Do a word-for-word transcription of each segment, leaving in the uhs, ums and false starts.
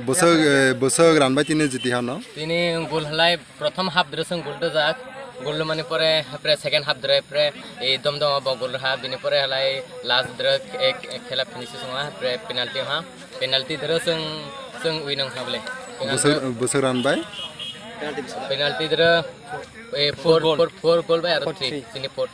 Bwswk, eh, bwswk ranbai tini jiti hano? Tini gol halai prothom half dre chwng gol dojak. Gol mani pore pre second half dre pre ei dom dom bo gol ha, bini pore halai last dre ek, ek khela finish song ha, pre penalty ha. Penalty dre chwng, chwng winning ha bole. Bwswk, bwswk ranbai? Penalty dre, eh, four, four, four goal bai aro three, tini four.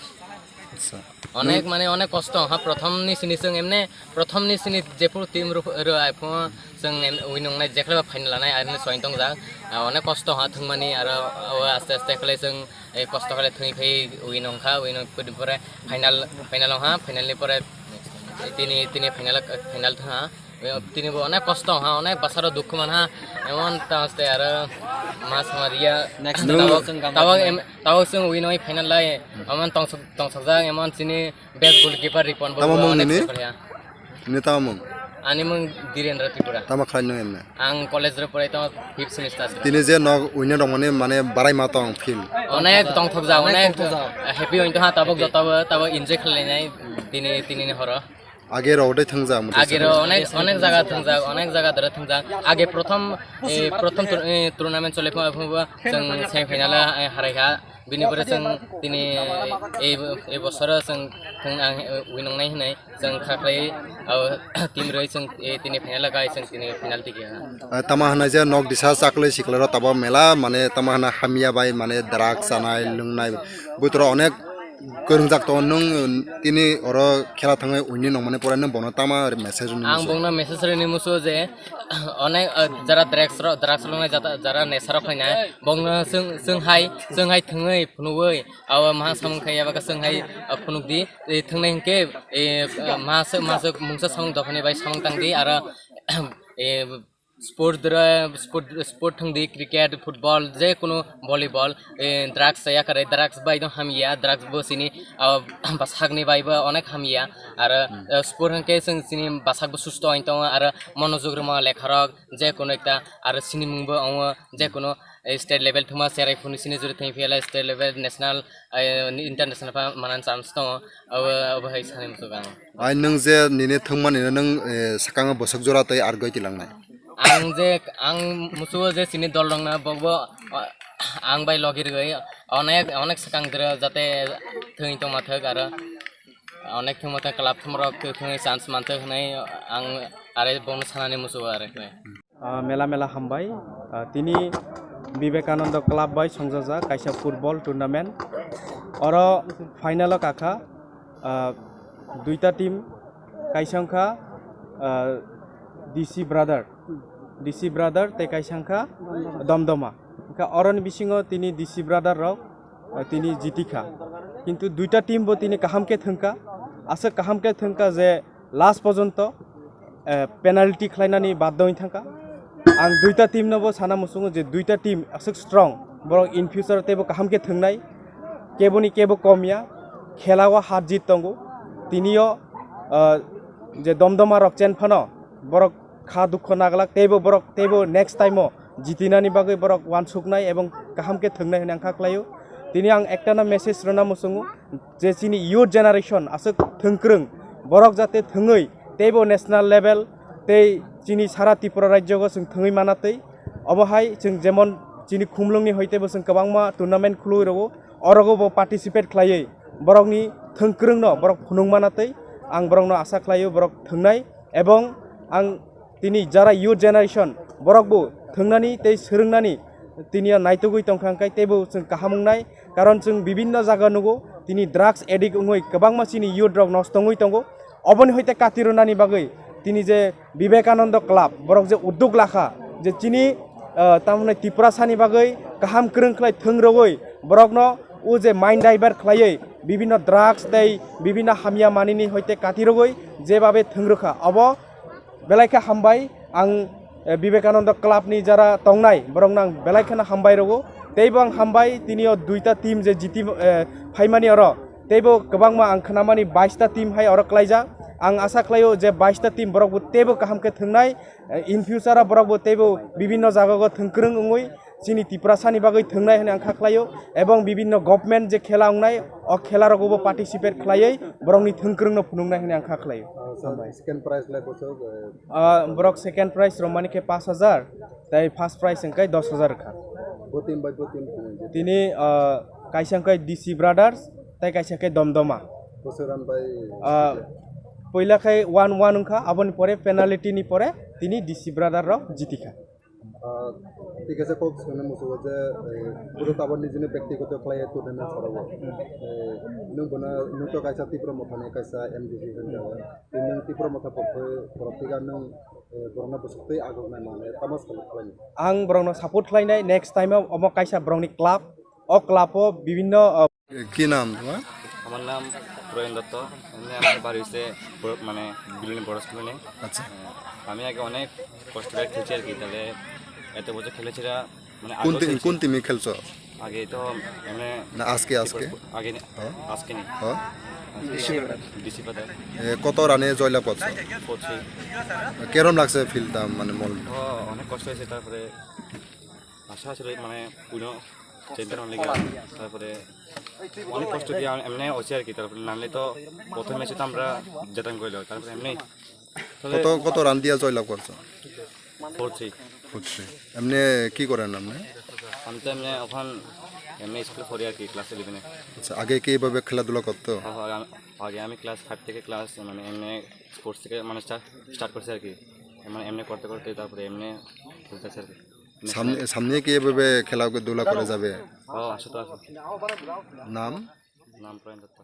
Acha. Onek mane onek kosto ha, prothom ni sini chwng emne, prothom ni sini jephuru team ro, ro ai pho chwng em, winning nai jekhle ba final lanai ani soin tong jak. Ah, onek kosto ha thwngmani aro o aste aste khlai chwng, eh, kosto khlai thwngwi phai winning kha, winning pore final, final ha, final ni pore tini, tini final, final thang ha. Tini bo onek kosto ha, onek bwsaro dukhu man ha, emon tangste aro ma samariya. Next tabok, tabok em, tabok chwng winoi final lai, emon tongsok, tongsokjak, emon chini best goalkeeper Ripon bo. Tamo mung onek nini? Sokol ya. Nini tamo mung? Ani mung Dhirendra Tripura. Tamo khlai nung emne? Ang college ro porai tamo fifth semester. Tini je nok wine rok mani mane barai ma tong feel. Onek tongthokjak, onek happy oin tong ha, tabok joto bo, tabok enjoy khlai nai tini, tini ni horo. Age rok dai thwngjak, mwtai. Age rok onek, onek jaga thwngjak, onek jaga dara thwngjak. Age prothom, eh, prothom tour-, eh, tournament chole phung phung bo chwng semi final, eh, harai kha. Bini pore chwng tini, eh, ei, ei bosoro chwng thwng ang, eh, winung nai hinwi chwng kha khlai, abo team rwi chwng, eh, tini final kai chwng tini penalty khe ha. Ah, tama hwnai je nok disa chaklai siklai rok tabo mela mane tama hwnai hamya bai mane drug chanai lwngnai bwtoro onek kwrwngjak tongo nwng, tini oro khela thangwi wini nongmani pore nwng bono tama message rwni muchung? Ang bongno message rwni muchungo je, onek, ah, jara drugs ro-, drugs lognai jata, jara nesa rok khlainai, bongno chwng, chwng hai, chwng hai thwngwi phunugwi, abo maha samung khai abo khe chwng hai, ah, phunukdi, eh, thwngnai hinkhe, eh, ah, maha se, maha se mungsa samung dophani bai samung tangdi, aro, eh, Sport dra-, sport, sport thwngdi, cricket, football, je kunu volleyball, eh, drugs chaya kwrwi, drugs bai no hamya, drugs bo chini, ah, bwsakni bai bo onek hamya. Aro, eh, sport hwnkhe chwng chini bwsak bo susto oi tongo, aro monojog rwma lekha rok, je kunu ekta, aro sinimung bo wngo, je kunu, eh, state level thwngma cherai phunu sini juri thwng phiyala state level, national, eh, international pha manani chance tongo, abo, abo hai sanai muchungo ang. Ai nwng je nini thwngmani no nwng, eh, swkango bwswk jora tei argoi tilangnai? Ang je, ang musugo je chini dol rokno bokbo, o, ang bai logi rwgwi onek, onek swkang dwro jate thwngwi tongma thwk aro onek thwngma thwk club thwngma rok thwngwi chance manthwk hwnwi ang are bokno sanani musugo are. Ah, mela mela hambai. Ah, tini Vivekananda Club bai songjajak kaisa football tournament. Oro final o kakha, ah, duita team, kaisa wngkha, ah, D C Brother, D C Brother tei kaisa wngkha Domdoma. Wngkha oroni bisingo tini D C Brother rok, ah, tini jitikha. Kintu duita team bo tini kaham khe thwngkha, aswk kaham khe thwngkha je last porjonto, eh, penalty khlainani baddo wng thangkha. Ang duita team no bo sana muchungo je duita team aswk strong, borok in future teibo kaham khe thwngnai, keboni kebo komya, khela o har jit tongo. Tinio, eh, je Domdoma rok chen phano borok kha dukho naglak, teibo borok teibo next time o jitinani bagwi borok uansuknai ebong kaham khe thwngnai hwnwi ang kha khlaio. Tini ang ektano message rwna muchungo je chini youth generation aswk thwngkwrwng, borok jate thwngwi teibo national level tei chini sara Tripura rajyo o chwng thwngwi mana twi. Obo hai chwng jemon chini khumlwngni hoi teibo chwng kwbangma tournament khulwi rwo, orogo bo participate khlaiwi borokni thwngkwrwngno borok phunuk mana twi ang borokno asa khlaio borok thwngnai. Ebong ang tini jara youth generation borok bo thwngnani tei swrwngnani tini o naitugwi tongkha, hwnkhe teibo chwng kaham wngnai, karon chwng bibinno jaga nugo tini drugs addict wngwi kwbangma chini youth rok nosto wngwi tongo. Oboni hoite kati rwnani bagwi tini je Vivekananda Club borok je uddog lakha je chini, ah, tamoni Tiprasani bagwi kaham kwrwng khlai thwng rwgwi borokno o je mind divert khlaiwi bibinno drugs tei bibinno hamya manini hoite kati rwgwi jebabe thwng rwkha obo belai khe hambai. Ang, eh, Vivekananda Club ni jara tongnai, borokno ang belai kheno hambai rwo. Teibo ang hambai, tini o duita team je jiti, eh, phaimani oro. Teibo kwbangma ang khnamani baista team hai oro klaijak. Ang asa khlaio je baista team borok bo teibo kaham khe thwngnai. Eh, in future o borok bo teibo bibinno jaga o thwngkwrwng wngwi Chini Tiprasani bagwi thwngnai hwnwi ang kha khlaio, ebong bibinno government je khela wngnai, o khela rogo bo participate khlaiwi borokni thwngkwrwngno phunuknai hwnwi ang kha khlaio. Ah, sir, hambai. Second prize lai bosok, eh, Ah, borok second prize romani khe pash hajar, tei first prize hwnkhe dos hajar kha. Bo team bai bo team thwngnai je. Tini, ah, kaisa hwnkhe D C Brothers, tei kaisa hwnkhe Domdoma. Bosok ran bai. Ah, poila khai one one wngkha, aboni pore penalty ni pore tini D C Brother rok jitikha. Ah, thik ase, kok swngna muchungo je, eh, bwrwi tabuk nijini byaktigoto khlaiya tournament sarago. Eh, nwng bono, nwng to kaisa Tipra Mothani kaisa M D C hwnjago. Tei nwng Tipra Motha pokhe borok tiga nwng, eh, borokno bwswk twi aguk nai mane tamo support khlainai. Ang borokno support khlainai, next time o omo kaisa borokni club, o club o bibinno, ah, কি নাম তোমার? আমার নাম প্রয়ন দত্ত। এমনি আমার বাড়ি হচ্ছে বড়-, মানে বিলুনি বড় স্কুলে নেই। আচ্ছা। হ্যাঁ, আমি আগে অনেক কষ্ট করে খেলছি আর কি, তাহলে এত বছর খেলেছি না, মানে কোন আগেও টিম, খেলছি। কোন টিমে খেলছো? আগে তো এমনি না, আজকে, আজকে? আগে নে-, হ্যাঁ? আজকে নেই। হ্যাঁ? ডিসি পাতা। এ, কত রানে জয়লাভ করছো? Four three. কেরম লাগছে ফিল্ডটা, মানে মন? ও, অনেক কষ্ট হয়েছে, তারপরে আশা ছিল মানে কোনো চ্যাম্পিয়ন হওয়ার লেগে। তারপরে অনেক কষ্ট দিয়ে আম-, এমনি হচ্ছে আর কি। তারপরে নাহলে তো প্রথম ম্যাচে তো আমরা জেতাম করলো, তারপরে এমনি তবে কত, কত রান দিয়ে জয়লাভ করছো? Four three. Four three. এমনি কি করেন আপনি? আমি তো এমনি এখন এমনি স্কুলে পড়ি আর কি, ক্লাস ইলেভেনে। আচ্ছা, আগে কি এইভাবে খেলাধুলা করতো? হ্যাঁ, হ্যাঁ, আমি, আগে আমি ক্লাস ফাইভ থেকে ক্লাস মানে এমনি স্পোর্টস থেকে মানে স্টার্ট, স্টার্ট করছি আর কি। মানে এমনি করতে করতে তারপরে এমনি খেলতেছি আর কি। সামনে, সামনে কি এভাবে খেলাধুলা করে যাবে? ও, আসো তো, আসো। নাম? নাম প্রয়ন দত্ত।